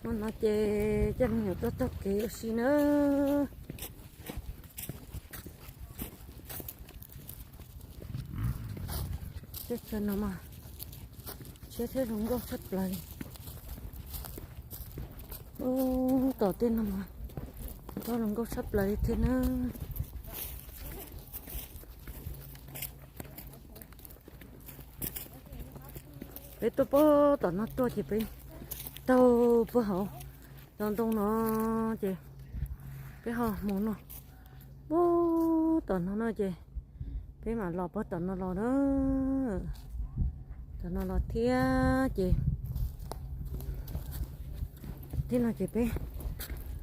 Hmo no ces coj me nyuam tuaj taug kev ua si na. Teb chaws no mas tshiab thiab zoo nkauj tshaj plaws li. Ub, tom tej no mas kuj zoo nkauj tshaj plaws li thiab na. Peb tuaj puag tom no tuaj ces peb taug puag hauv zos ntoo no ces peb ho mus no puag tom no no ces peb mam los puag tom no los na. Tom no los thiab ces tib no ces peb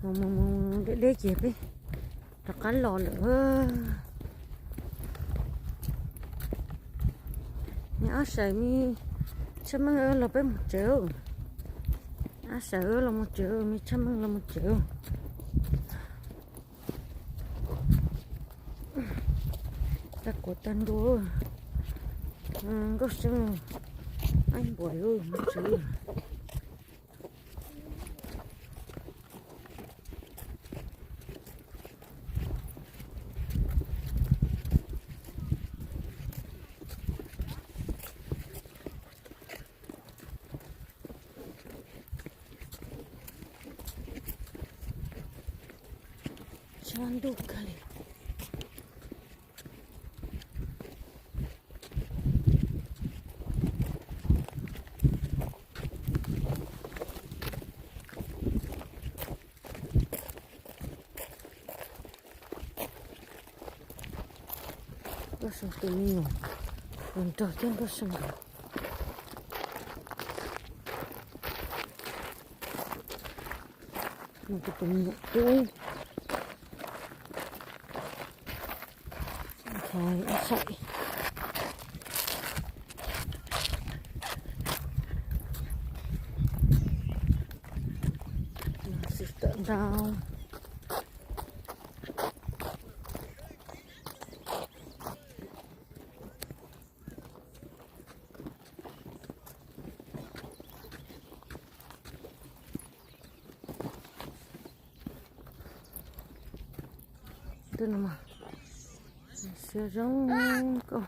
mus mus mus deb deb ces peb rov qab los lawm. Me ab saim me tshaj meej los peb mus tsev. Ab saim los mus tsev, me tshaj meej los mus tsev. Tag kuv tag ntua, nkauj seeb, ab npuas mus tsev. Tshav ntuj kawg li. Nkauj seeb tus me nyuam, nrog thiab nkauj seeb nkawd. Tus me nyuam tub, ab saim, xwm tawm ntau. Twb no mas siab zoo nkauj.